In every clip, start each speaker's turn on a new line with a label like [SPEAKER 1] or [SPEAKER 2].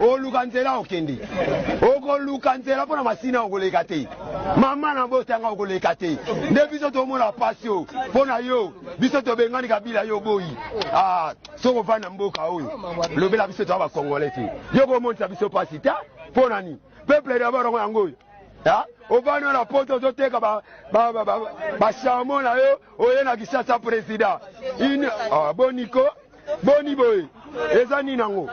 [SPEAKER 1] Oluka nzela okende, okoluka nzela mpo na masina okoleka te, mama na botanga okoleka te. Nde biso tomona pasi oyo mpo na yo, biso tobengani Kabila, yo oboyi. Ah, soki ovandi na mboka oyo, lobela biso toza bacongolais te, yo komonisa biso pasi te mpo na nini? Peuple d'abord yango yango oyo ovandi na poto ozoteka bacharmon na yo, oye na Kinshasa président ah, boniko boni boye eza nini yango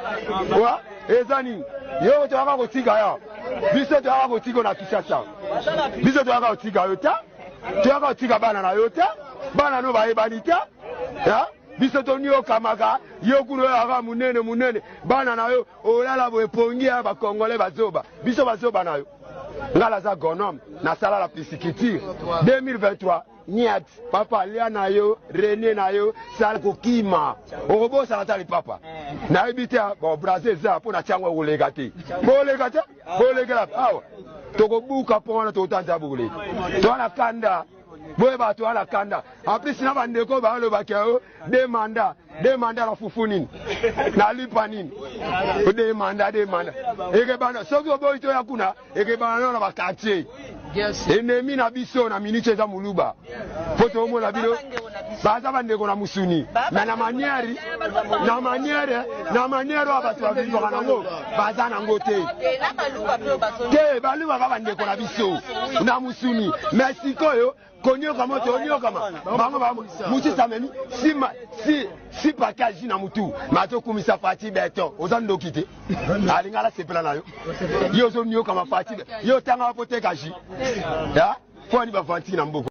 [SPEAKER 1] wa eza nini? Yo toyaka kotika ya biso, toyaka kotika na Kinshasa, biso toyaka kotika yo te, toyaka kotika bana na yo te, bana no bayebani te. Biso toniokamaka yo kuna oyaka monene monene, bana na yo olala boye pongi ya bakongole bazoba, biso bazoba na yo. Ngai naza gonome, nasala la pisciculture 2023 niet papa lia na yo renie na yo sala kokima okobosana ata lipapa nayebi te. Bon, braza eza mpo na tiango okoleka te, boleka te, bolekela awa tokobuka mpo wana tokotanza bokoleka. Toa na kanda, boyeba toa na kanda. En plus na bandeko balobaki yo deux mandats, deux mandats na fufu nini, na lipa nini? Deux mandats, deux mandats ekebana. Soki oboyi toya kuna, ekebana nano na baquartier. Ennemi na biso na minute eza moluba, po toomona bino baza bandeko na musuni, me na manière na manière na manière oyo bato bavivaka nango baza nango te te. Baluba ba bandeko na biso na musuni, me sikoyo konyokama tonyokama bango mosusu amemi si si package na mutu, me azokumisa Fatshi Béton. Oza ndoki te, alinga alasepela na yo, yo ozonyokama Fatshi, yo otangaka po teka jus po ani bavantire na mboka.